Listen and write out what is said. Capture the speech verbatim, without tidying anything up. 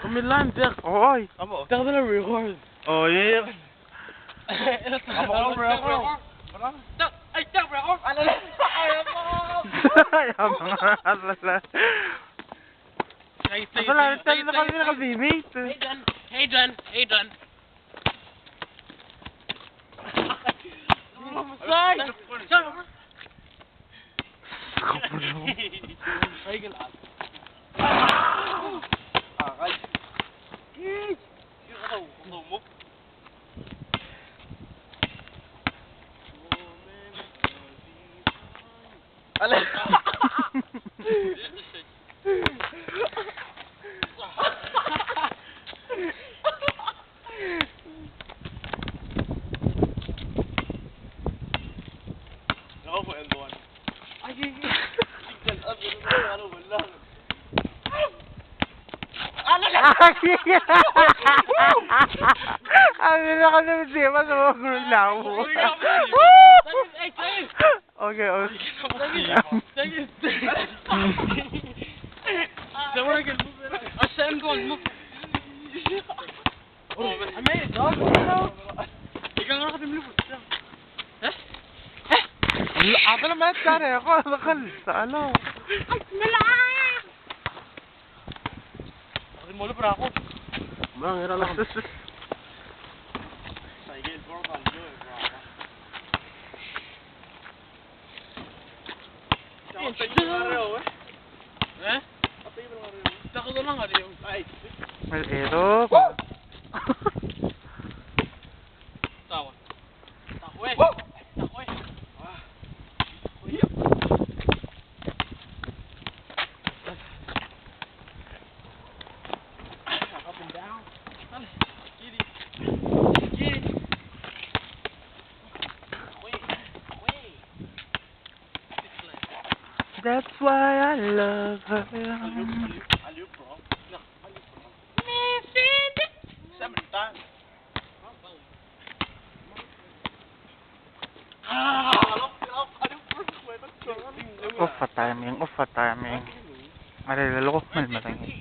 Milan, diak, oi. Amo. Diak, diak record. Oi. Amo, record. Diak, ay, diak record. Ala, ala. Ay, amo. Ala, ala. Hey, hey, hey, hey, hey, John. Hey, John. Hey, John. Ang ina ka na, di ba, sa mga gulay mo? Okay, okay. That's why I love her. Off a timing, off a timing. Are lolekoi el merengel.